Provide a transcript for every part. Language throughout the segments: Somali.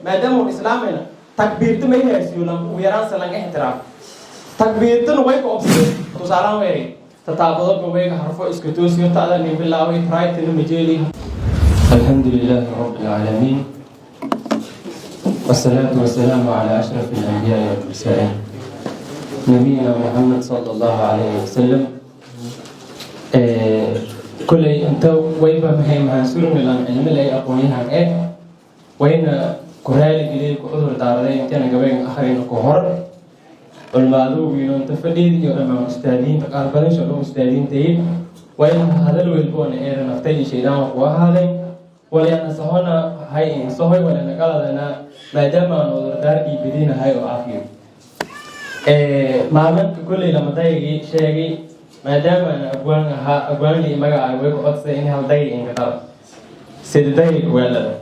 Maadaama un islaamayna, takbiirta may haasiyo lan ugu yaraan se lan ixtiraam. Takbiirtana way ku obsadeen. Tusaalaan weeri tataabado gaweyga harfo iska toosiyo ta'da nin bilaaway traytana majeeli. الحمد لله رب العالمين، والصلاة والسلام على أشرف الأنبياء والمرسلين، نبينا محمد صلى الله عليه وسلم. Koley inta wayba maxay maxaan surmi lan cilmi lay aqoonyahan eh wayna ku raali geliyay, ku cudur daaraday intayna gabaygan akhriyno ku hor culmaadowgiino inta fadhiid iyo dhammaan ustaadiinta qaar badan soo dhan ustaadiintayid. Wayna hadal welboona eera naftay iyo shaydaan ku ahaaday walyana sahona hay insahoy walyana qaladana, maadaama aan cudurdaar dhiibadinahay oo cafiyo. Maalinka kolley lama daygii sheegay, maadaama aan abwaan ahaa, abwaanlii magaca way ku codsaday in hal dayg inka daro sida dayga weelada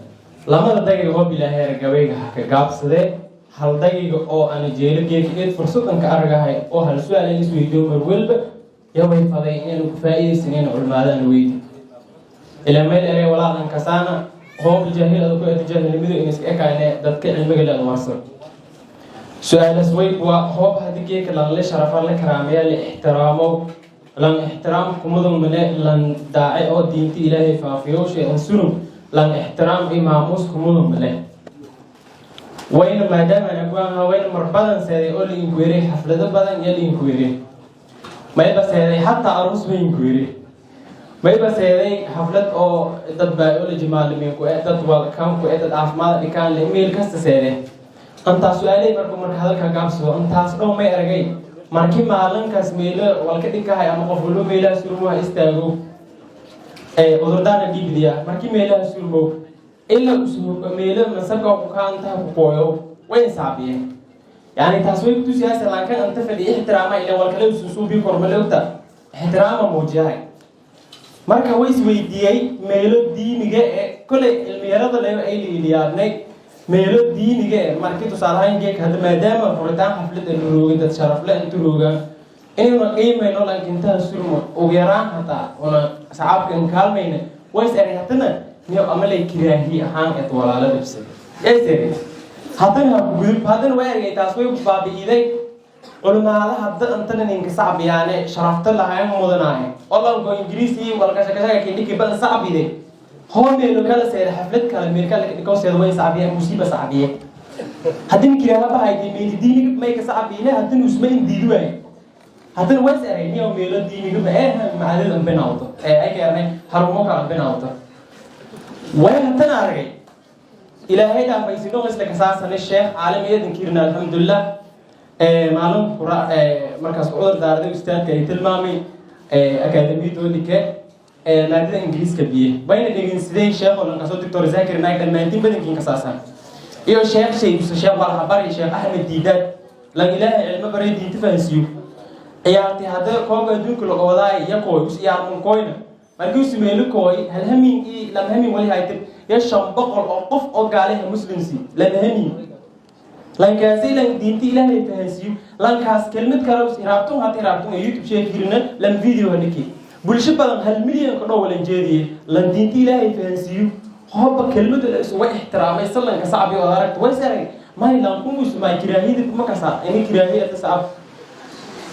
lamada dayga hoob ilaaheera gabayga ha ka gaabsadee. Hal dayga oo ana jeelo geedka eed fursadan ka argahay oo hal su-aal in isweydiyo mar welba yaway faday inaynu ku faa'iidaysanayna culmaadaan weydi ilaa meel erey walaadan kasaana hoob jaahil ada ku eto jaahilnimadu in iska ekaane dadka cilmiga leeda warsan su-aalas way waa hoob haddii geedka lan la sharafa, la karaamaya, la ixtiraamo, lan ixtiraam kumadun male, lan daace oo diinta Ilaahay faafiyo shay an sunum lan ixtiraam iyo maamuus kumadun male. Wayna maadaama aan abwaanha wayna mar badan seeday oo la inkuweeray xaflado badan iyo la inkuweeray, mayba seeday xataa aroos ba inkuweeray, mayba seeday xaflad oo dad biology maalimiin ku eh, dad walkan ku eh, dad caafimaad dhikaan le, meel kasta seeday antaas su-aaley. Marka hadalka gaabsado, intaas dhow may aragay markii maalinkaas meelo walka dhikahay ama qof walba meelaha surmoha istaago cudurdaana dhiibidiya. Markii meelaha surmo ila meelo mansabka ku kaantaha ku qooyo way insaabiyeen. Yani taas way kutusiyaasa lankan anta fadhi ixtiraama ila walkale ususuubi kormalogta ixtiraama muujiyahay. Marka way isweydiiyey meelo diiniga ee koley cilmiyarada le ay liiliyaabnay meelo diiniga ee markii tusaalahaan geeka hadda maadaama furitaan xaflada la roogay, dad sharafle inta roogaan, inayna qiimayno lankintaha surmo ugu yaraan hataa una sacaabka in kaalmayna. Way is eray haddana niyo ama lay kiraahi ahaan et walaalo dhibsay is eray haddana ha ku gudub. Haddana way ergay, taas way baabi'iday culmaada hadda intana ninka sacbiyaane sharafta lahayn mudanaaye olanko Ingiriisi walkashakashaga kindhiki badan sacbide hoo meelo kala seeda xaflad kale meel kale dhikoo seeda way sacbiye musiiba sacbiye. Haddina kiraaha bahaytay meeli diiniga may ka sacbiyne, haddana usma in diidi waaye. Haddana ways eray niyo meelo diiniga ma ee macadada binawto ee ay keenay harumo kala binawto. Way haddana aragay Ilaahay dhaafaysiino isla kasaasane sheekh caalam eedan kirna, alxamdulilah. Maalin kura markaas cudur daaraday ustaadka ay tilmaamay akaademiyadoo dhike maadada Ingiriiska biye wayna dhegeysadeen sheekh oo dhan kasoo Doctor Zakir Naik dhammaantiin badankiin kasaasan iyo sheekh shay sheekh walhabari Sheekh Axmed Diidaad lan Ilaahay cilmo baray, diinta fahansiiyo. Ciyaartay hadda koobka adduunka laga wadaay iyo kooy us ciyaar un kooyna markii uu meelo kooy hal hamin iyo lam hamin wali haytay iyo 500 oo qof oo gaalaha muslimsi lam hamin lankaasi lan diinta Ilaahay fahansiiyo. Lankaas kelmad kale us iraabtun hata iraabtun YouTube sheekirina lan video hadhiki bulsho badan 1 milyan ka dhow walan jeediye lan diinta Ilaahay fahansiiyo hooba kelmada la isuga ixtiraamay sallanka sacbi oo aragta. Way saray may lan kumus may kiraahida kuma kasa ini kiraahiyada sacab.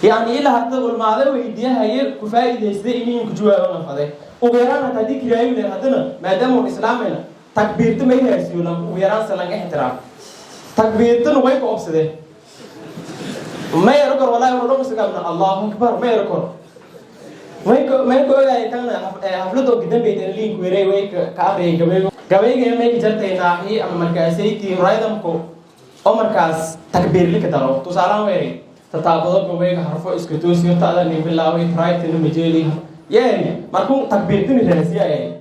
Yani ilaa hadda ulmaada weydiyahaye ku faa'iidaystay inay ku jawaabana faday ugu yaraan hata haddii kiraayo leen. Haddana maadaama un islaamayna, takbiirta may haasiyo lan ugu yaraan se lan ixtiraam. Takbiirtana way ku obsadeen. Ma ero kor wallahi una dhan isgamna Allahu akbar ma ero kor. May ka ogaay tana xafladoo kadambeyta link weeray way ka akhriyay gabaygo. Gabayga may ka jartay naaxi ama markaasayti rhythmku oo markaas takbiirli ka daro. Tusaalaan weeray tataabado gabayga harfo iska toosiyo ta'da nin bilaaway traytana majeeli yeeri markuu takbiirtani raasiyay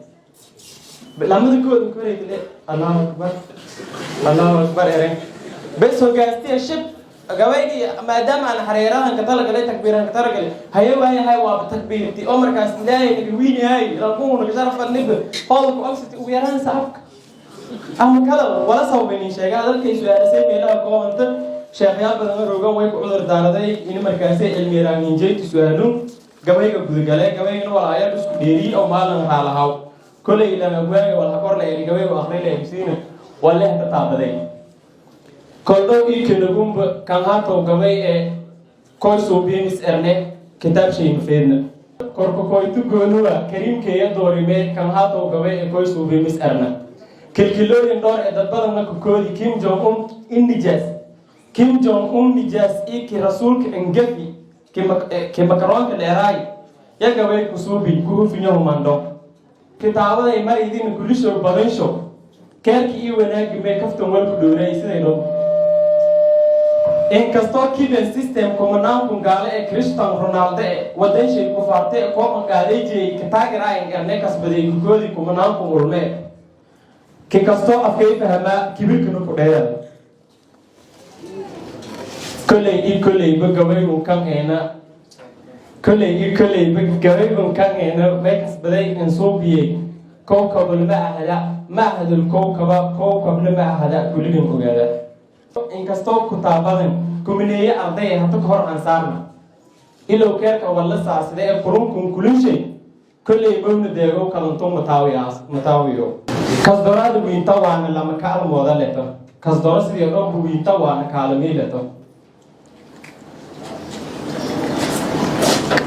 lamada kooda koreydile Allahu akbar, Allahu akbar eren bes hogaastiya shib gabaygii maadaama aan xareerahan ka talagalay takbiirahan ka talagalay haye waayahay waaba takbiirti oo markaas Ilaahay naga wiinahay lankuu naga sharafaniba howlka obsiti ugu yaraan sacabka ama kala wala sababaynin sheega hadalkay su-aalisay meelaha koobanta sheekhyaal badan rogan. Way ku cudur daaraday in markaasay cilmiyaraaniinjeyti su-aalu gabayga gudagale. Gabaygana walaayaal isku dheeriy oo maalin raalahaw kolay ilan agwaaga wala korla eri gabaygu akhrila siina. Waleha tataabaday koldhow ii kanagumba kan haatow gabay ee koy suubiinis erne kitaabshay mafeedna korka koytu goonuwa kariimkeeya doorime kan haatow gabay ee koy suubiimis erna kilkilooyin dhowr ee dad badanna kukoodi Kim Jong Un in nijaas, Kim Jong Un nijaas iki rasuulka engefi ki makaroonka dheeraay ya gabay kusuubi kuhufinyahu mandho kitaabaday mar idin kulishow badansho keerki ii wanaagi mee kaftan walku dhowray siday dhow. Inkastoo Cuban system kumanaankun gaale ee Cristiano Ronaldo ee wadanshay kufaarte ee kooban qaaday jiray kataagaraayan erne kasbaday kukoodi kumanaankun ulme ki kastoo afkay fahmaa kibirkana ku dheera. Kolley i kolleyba gabaygun kan eena, kolley i kolleyba gabaygun kan eena may kasbaday insuubiyey kowkabna ma ahada ma ahadul kowkaba kowkabna ma ahada kulligan ogaada. Inkastoo kutaabadan kumineeye arday hata ka hor aan saarna ilow keerka walla saarsada ee kurunkun kulinshay kolley mowna deegow kalanto mataawiyo kasdoraada wiinta waana lama kaalmooda leto kasdoro sidii dhanbu wiinta waana kaalamii leto.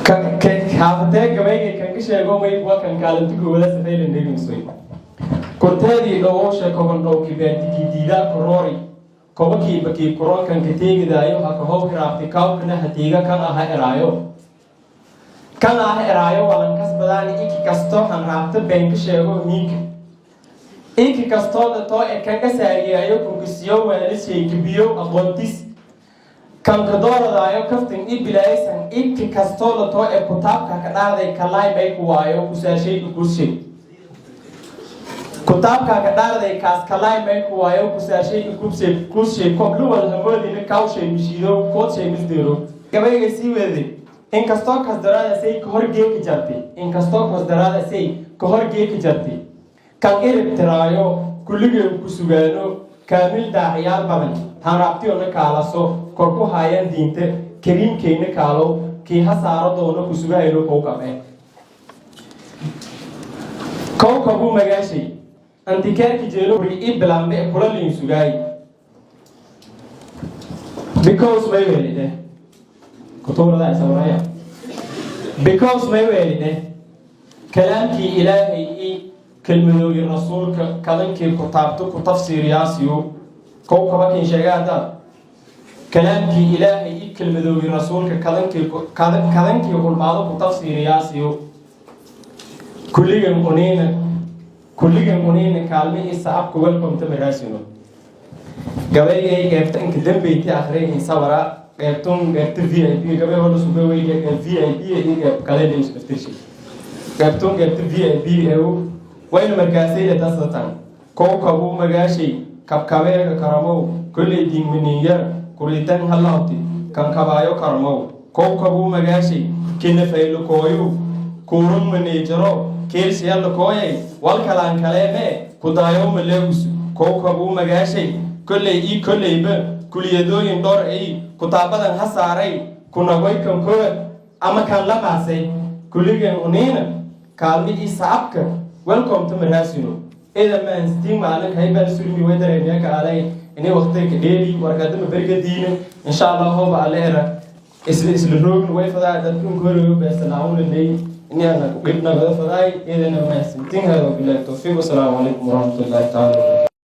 Xaafatee gabayga kan ka sheego may waa kan kaalantigooda safaylan dhegimsoy korteedii dhowowsha koban dhow kibaantikii diidaa koroori kobakiiba kii kuroonkan ka teegidaayo haka how hiraabti kawkana hatiiga kan aha eraayo kan aha eraayo walan kasbadaani iki kasto hanraabta been ka sheego miinka iki kastoo too e kan ka saariyaayo kunkisiyo waalishay kibiyo aqoontis kanka dooradaayo kaftan i bilaaysan iki kastoo latoo e kutaabka ka dhaarday kalaay may ku waayo kusaashay ukurshay kutaabka ka dhaarday kaas kalaay may ku waayo kusaashay ukubshay kurshay kobluwal hamoodina kawshay mishiido koodshay misdeero. Gabayga sii weeday inkastoo kasdaraada say ka hor geeki jartay, inkastoo kasdaraada say ka hor geeki jartay kan irib tiraayo kulligeen ku sugaano kaamil daaciyaal badan hanraabtiyona kaalaso kor ku haayaan diinta kariimkeyna kaalow kii ha saaro doono ku sugahayno kowkab eh kowkabuu magaashay antikeerka jeelo i bilaambe kula liin sugaay because may weelidhe kutuurada isawraya because may weelidhe kalaamkii Ilaahay i kelmadooyi rasuulka kadankii ku taabto ku tafsiiriyaasiyo kowkaba kin sheega haddaad kalaamkii Ilaahay i kelmadooyi rasuulka kadankii kulmaado ku tafsiiriyaasiyo kulligan uniina kulligan uniina kaalmi isa abka welcome to maraasino. Gabaygay qeybta inka dambeyti akhriyay insawara qeybtun qeybta VIP gabay hola suga weyga qeyb VIP iyo qeyb kale leeyihiin iftirshi qeybtun qeybta VIP ee wayna markaasay tasatan kowkabu magaashay kabkabeega karamow kolley diingmininyar kuriitan halawti kan kabaayo karamow kowkabuu magaashay kinafaylo kooyu kuurun maneejaro keelsiyalla kooyay walkalaan kaleemee kudaayow maleegus kowkabuu magaashay kolley ii kolleyba kuliyadooyin dhowr ay kutaabadan ha saaray kunagoy kan kowad ama kan la maasay kulligan uniina kaalmi ii sacabka welcome to maraasino ida maanstiin maalin haybaan surmi way dareemiyaka alay inay waqtiga ka dheeli warqadama berga diina insha Allah hooba alle era isla isla roogna way fadaa dadkun koriyo beesanaawna leey inay ku qibna wada fadaay idana maasantiin. Hada billahi tawfiiq, wasalaamu calaykum waraxmatullahi taala wabarakatuh.